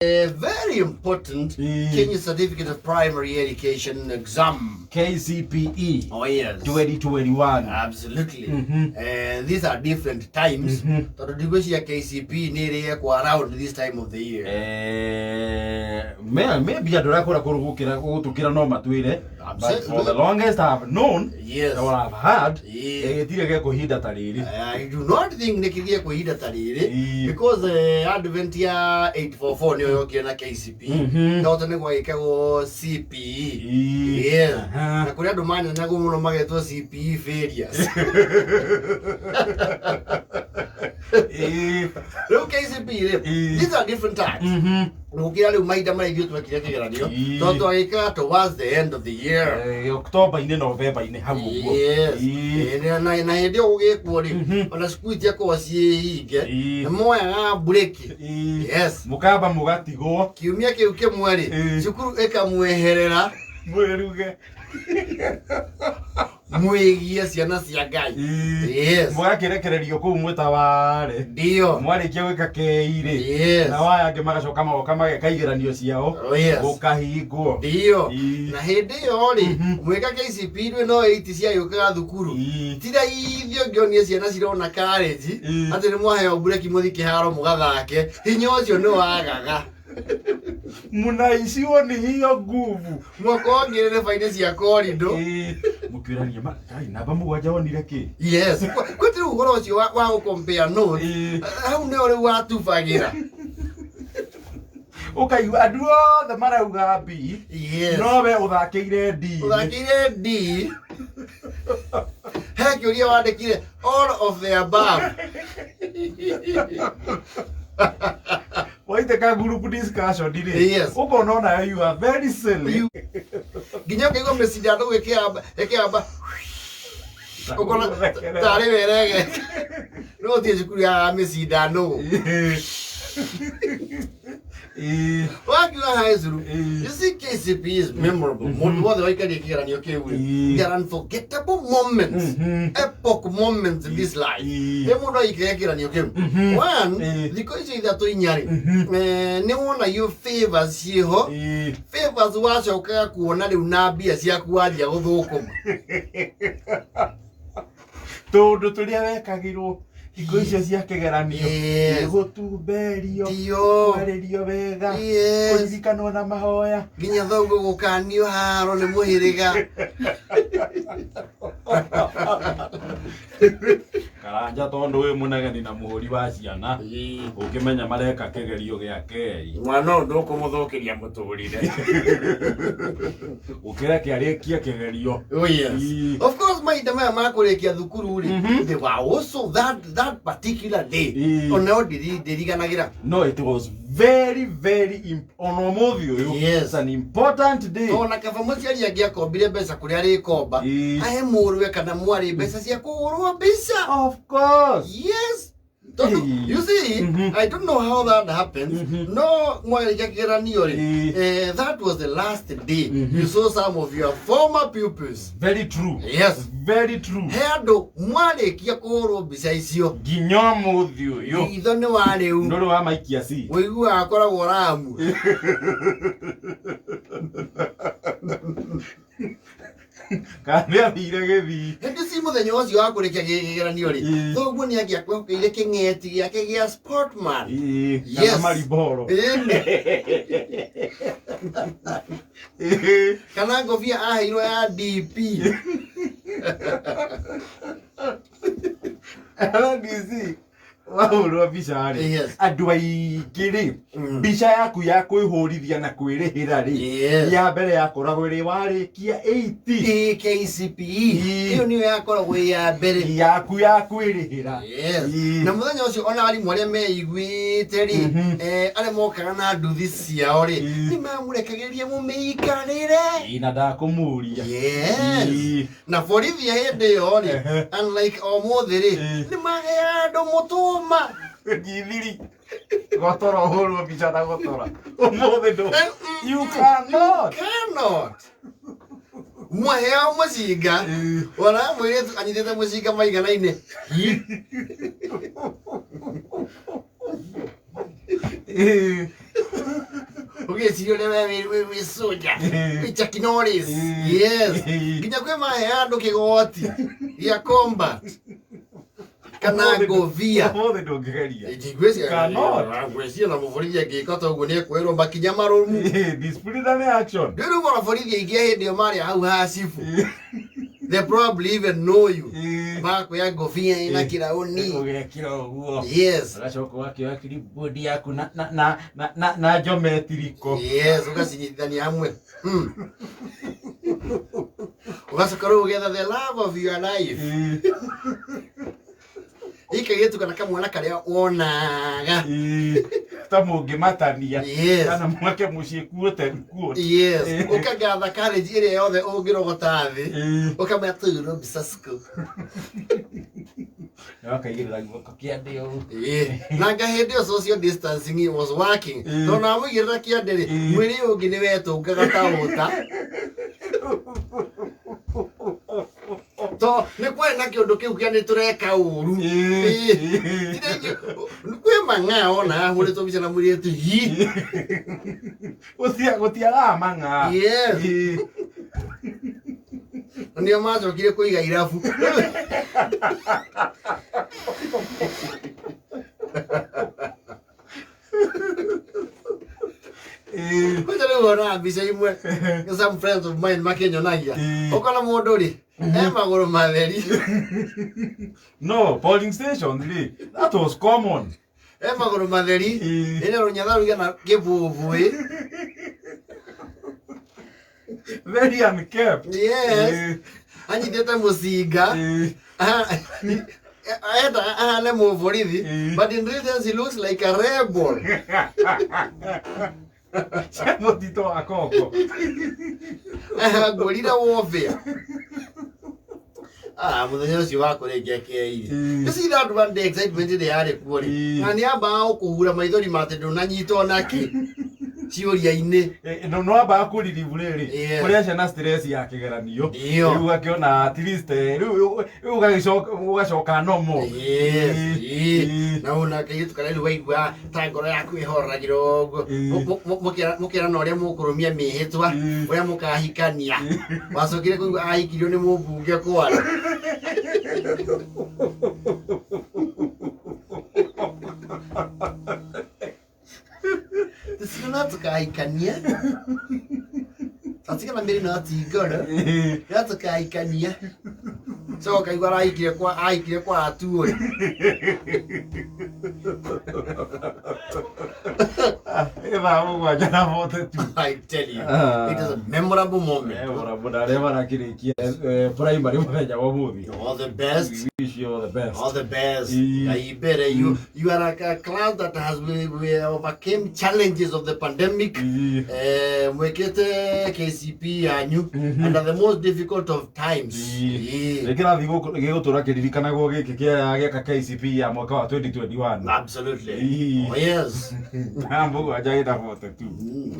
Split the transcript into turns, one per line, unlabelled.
A very important Kenya Certificate of Primary Education exam.
KCPE.
Oh yes.
2021.
Absolutely. And these are different times. Tondũ ndigwĩciria KCPE nĩ ĩrĩ yekwo around this time of the year.
Maybe andũ arĩa kũrĩa kũrũ gũkĩra gũtũkĩra no matwĩre, but for the longest I have known or I've heard, gĩtirĩ gekwo ihinda ta rĩrĩ.
I do not think nĩ kĩgĩe kwa ihinda ta rĩrĩ because advent ya 844 nĩyo yokire na KCPE. No tene gwagĩkagwo CPE. Yes. Na kũrĩ andũ manyanyagwo mũno magetwo CPE failures. Rĩu KCPE rĩ, these are different times. Gũkĩra rĩu mahinda marĩa ithuĩ twekire kĩgeranio, tondũ twagĩkaga towards the end of the year.
October-inĩ, November-inĩ hau ũguo.
Yes. Na hĩndĩ ĩyo gũgĩkwo rĩ, ona cukuru itiakorwo ciĩ hinge, nĩ moyaga mburĩki. Yes.
Mũkamba mũgatigwo.
Kiumia kĩu kĩmwe rĩ, cukuru ĩkamweherera.
Mwĩruge.
Mwĩgie ciana cia Ngai. Yes.
Mũgakĩrekererio kũu mwĩtaware.
Ndio.
Mwarĩkia gwĩka kei rĩ, nao aya angĩ magacoka magoka mageka igeranio ciao.
Oh yes.
Gũkahingwo.
Ndio. Na hĩndĩ ĩyo rĩ, mwĩka KCPE ndwĩ no 8 ciagĩũkaga thukuru. Ti raithi ũngĩonia ciana cirona karĩnji atĩ nĩ mwaheo mbureki mũthiĩ kĩharo mũgathake, hinya ũcio nĩ wagaga.
Mnaishiwa ni hiyo nguvu.
Mwaka ũngĩ nĩ bainĩ cia korindo.
Mũkĩũrania kai namba 7 wonire kĩ?
Yes. Kwĩ rĩu ũhoro ũcio wa gũ compare notes, hau nĩho rĩu watubagĩra.
Ũkaigua andũ othe marauga B, no we ũthakĩire D.
Ũthakĩire D. He kĩũria wandĩkire all of the above.
Waitĩka group discussion rĩ, ũkona onayo you are very silly.
Nginya ũkaigua mĩcindano ĩkĩamba ĩkĩamba, ũkona tarĩ werege no ũthiĩ cukuru ya mĩcindano wakiuga high school. You see, KCPE is memorable. Mũndũ wothe waikaria kĩgeranio kĩu rĩ, they are unforgettable moments, epoch moments in this life. Ĩ mũndũ aikaria kĩgeranio kĩu one, thikũ icio 3 4 rĩ, nĩ wonagio favors ciĩho, favors wacokaga kuona rĩu na mbia ciaku wanjia gũthũkũma.
Tũndũ tũrĩa wekagĩrwo hingo icio cia kĩgeranio, gũtumberio, kwarĩrio wega, kũririkanwo na mahoya.
Nginya thoguo gũkanio haro nĩ mũhĩrĩga.
Karanja, tondũ wĩ mũnegeni na mũhũri wa ciana, ũngĩmenya mareka kĩgerio gĩa kei.
Mwana ũyũ ndũkũmũthũkĩria mũtũrĩre.
Ũkĩreke arĩkie kĩgerio.
Oh yes. Of course mahinda maya ma kũrĩkia thukuru rĩ, they were also that particular day. Onao ndiriganagĩra.
No, it was very very ona ũmũthĩ ũyũ, it's an important day.
Ona kaba mũciari angĩakombire mbeca kũrĩa arĩkomba, ahe mũrũwe kana mwarĩ mbeca cia kũhũrwo mbica.
Of course.
Yes. Tondũ, you see, I don't know how that happens. No mwarĩkia kĩgeranio rĩ, that was the last day you saw some of your former pupils.
Very true.
Yes.
Very true.
He andũ mwarĩkia kũhũrwo mbica icio,
nginya ũmũthĩ ũyũ
itho nĩ wa rĩu.
Ndũrĩ wa maikia ci.
Ũiguaga akoragwo ramu.
Kana nĩ athire gĩthii.
Hĩndĩ ci mũthenya ũcio wa kũrĩkia kĩgeranio rĩ, thoguo nĩ angĩakwĩhokeire kĩng'eti gĩake gĩa Sportman.
Kana mariboro.
Kana ngobia aheirwo ya DP.
RDC wahũrwo mbica rĩ, andũ aingĩ rĩ, mbica yaku ya kwĩhũrithia na kwĩrĩhĩra rĩ, ya mbere yakoragwo ĩrĩ warĩkia 80.
Ĩ KCPE. Ĩyo nĩyo yakoragwo ĩ ya mbere
yaku ya kwĩrĩhĩra.
Na mũthenya ũcio ona arimũ arĩa meiguĩte rĩ, arĩa mokaga na nduthi ciao rĩ, nĩ mamũrekagĩrĩria mũmĩikarĩre.
Ĩ, na ndakũmũria.
Na borithi ya hĩndĩ ĩyo rĩ, unlike ũmũthĩ rĩ, nĩ maheaga andũ mũtũma.
Ngithiri gotora ũhũrwo mbica na gotora ũmũthĩ ndũ, you cannot.
Cannot. Mwaheo mũcinga, ona mũirĩtu anyitĩte mũcinga maiganaine. Ũgĩciria ũrĩa we wĩ soldier, wĩ Chuck Norris. Yes. Nginya kwĩ mahe andũ kĩgoti gĩa combat kana ngobia.
Ũmũthĩ ndũngĩgeria.
Ngwĩciria
Cannot.
ngwĩciria na mũborithi angĩka ta ũguo nĩ ekwĩrwo makinya marũmu.
Disciplinary action.
Rĩu ona borithi aingĩ a hĩndĩ ĩyo marĩ hau ha cibu. They probably even know you. Makwĩra ngobia ĩna kĩraũni.
Ũgekĩra ũguo.
Yes.
Ũgacoka ũgakĩoya clipboard yaku na na na na na na njometiriko.
Yes, ũgacinyitithania hamwe. Ũgacoka rĩu ũgetha the love of your life. Ikairĩtu kana kamwana karĩa wonaga.
Ta mũngĩmatania.
Yes.
Kana mwake mũciĩ kuote kuote.
Yes. Ũkagatha courage ĩrĩa yothe ũngĩrogota thĩ. Ũkamenya tũirwo mbica ciku.
Na ũkaigĩrĩra guoko kĩande ũũ.
Na nga hĩndĩ ĩyo social distancing was working. Tondũ wamũigĩrĩra kĩande rĩ, mwĩrĩ ũyũ ũngĩ nĩ wetũngaga ta ũta. To nĩ kwarĩ na kĩũndũ kĩu kĩa nĩ tũreka ũru. Kwĩ mang'aa ona ahũrĩtwo mbica na mũirĩtu hi.
Gũtiagaga mang'aa.
Yes. Nĩo macokire kũiga irabu. Kwanza rĩu wonaga mbica imwe some friends of mine makĩnyonagia. Ũkona mũndũ rĩ e magũrũ matheri.
No, polling station rĩ, that was common.
E magũrũ matheri. Ĩna rũnyatha rũigana kĩbũbũĩ.
Very unkept.
Yes. Anyitĩte mũcinga. Enda ahane mũborithi. But in real sense he looks like a rebel.
Cia mũtitũ wa Kongo.
Ngũrire warfare. Ah, mũthenya ũcio wa kũrĩkia kĩairi. You see that one day excitement ĩrĩa yarĩ kuo rĩ. Na nĩ ambaga gũkũhura maithori ma atĩ ndũnanyitwo nakĩ ciũria-inĩ.
No no ambaga kũriribu rĩrĩ
Yes.
kũrĩa ciana stress ya kĩgeranio
Ndio.
rĩu ũgakĩona at least rĩu rĩu ũgagĩcoka ũgacoka normal.
Yes, na ona kairĩtu karĩa rĩu waigua ta ngoro yaku ĩhoreragĩra ũguo. Mũkerana ũrĩa mũkũrũmia mĩhĩtwa, ũrĩa mũkahikania. Wacokire kũigua ahikirio nĩ mũmbunge kwara. Tũcigana tũkahikania. Atigana mĩrĩ no ti ngoro. No tũkahikania. So ũkaigua arahikire kwa ahikire kwa atuũri.
Thaa mũgwanja na 42.
I tell you, it is a memorable moment.
Memorable na arĩa marakĩrĩkia primary mũthenya wa ũmũthĩ.
All the best.
We wish you all the best.
All the best. Ibere, you are like a class that has we overcame challenges of the pandemic. Mwekete KCP yanyu under the most difficult of times.
Nĩ kĩrathi gĩgũtũra kĩririkanagwo gĩkĩ kĩa gĩaka KCP ya mwaka wa 2021.
Absolutely. Oh, yes.
Thaa mũgwanja ĩna 42.